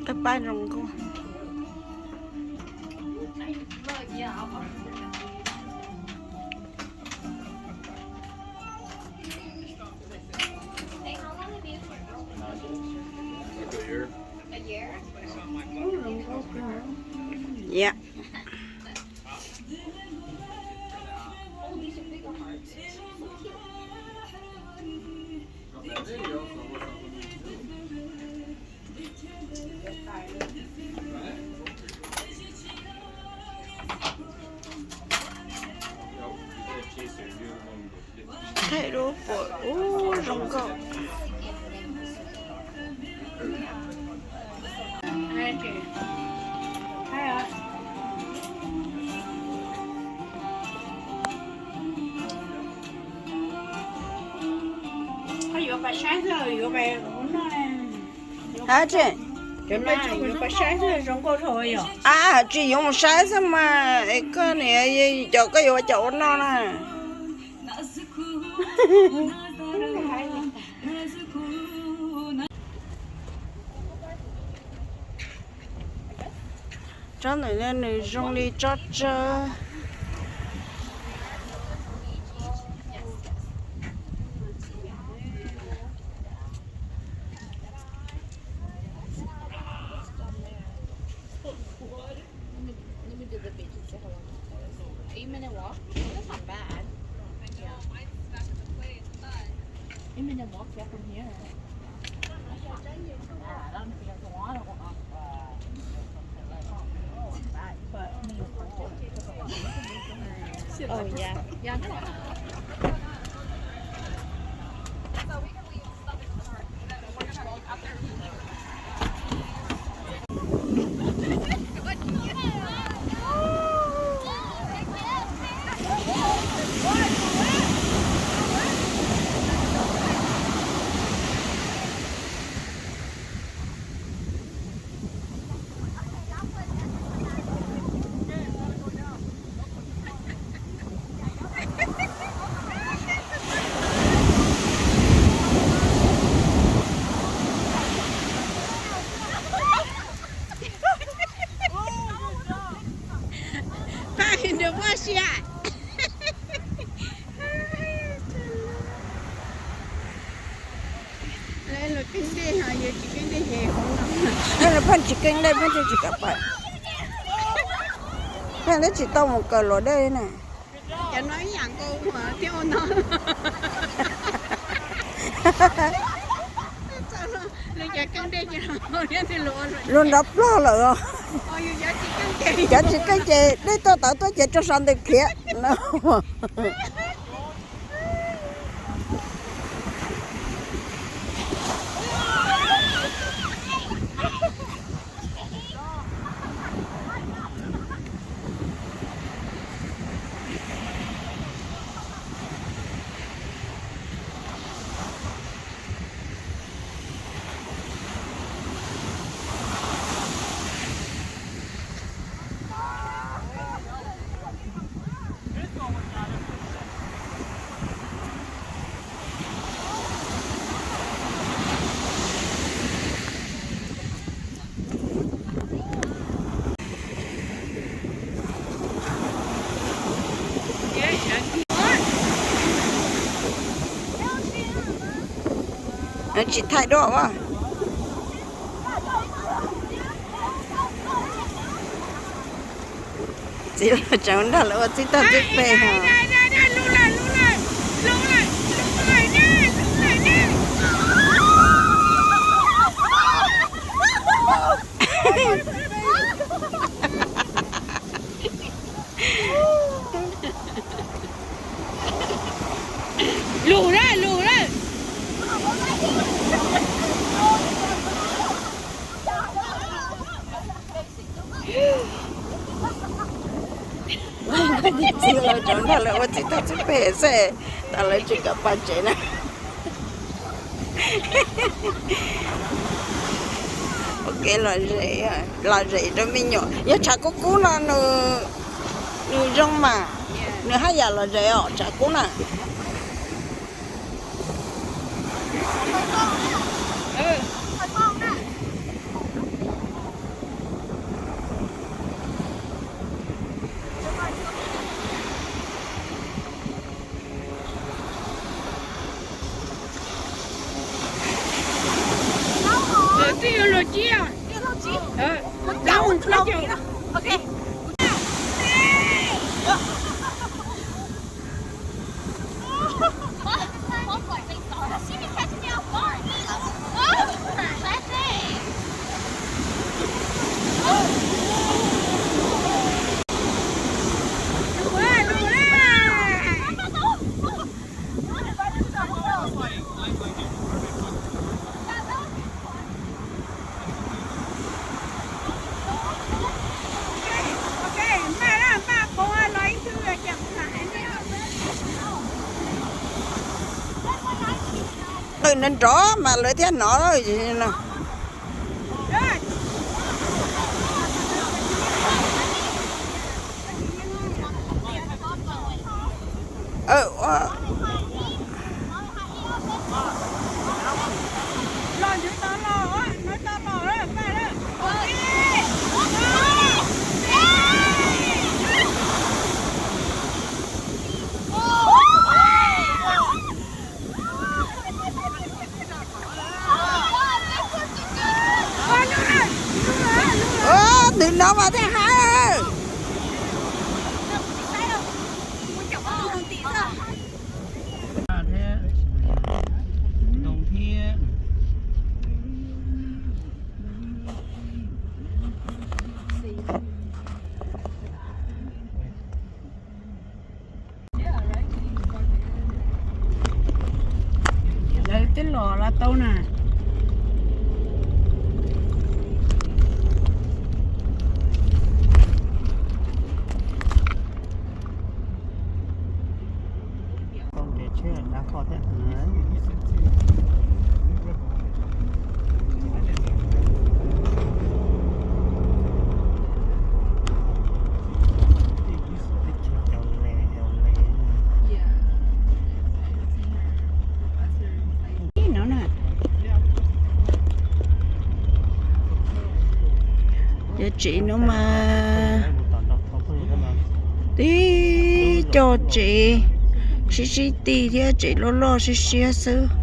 Tawg paj zoo nkauj. Yeah. Thaij lub pom ub zoo nkauj. Hab tsi, a tsi yuav mus saib xwb mas es koj niam cov koj yuav ua cas ua noj na. Tsob ntawm no nws zoo li tsob tsawb. Let me, let me do the beach and see how long it is. Eight minute walk? Oh, that's not bad. Yeah. Eight minute walk, yeah, from here. Oh, yeah. Yeah. Paj nrug puab siab. Pheej tsis keeb dej, pheej tsis kam pais. Pheej twb tsis tau mus kawm luam dej na. Luag nrov plog lawm os. Cov tsis keeb ces dej tuaj tawv tuaj ces rau sab ntawd khiav. Tsis thaij duab as. Txiv los tseem nrog lawv ua txij tag txij peg os. Lug na, lug na. Txiv los tseem nrog lawv ua txij tag txij peg xwb, tas lawv tsis kam pais tsev na. Ua kev lom zem rau me nyuam. Yog tshav kub kub no nws zoo mas, nws haj yam lom zem os tshav kub na. Qw nrov nrov mas lawv thiaj hnov no. Ntws no mas thiaj hais. Lawv twb los los tau na. Cov tsev no mas tib co tsev sib sib ti thiab tsev loj loj siab siab xwb.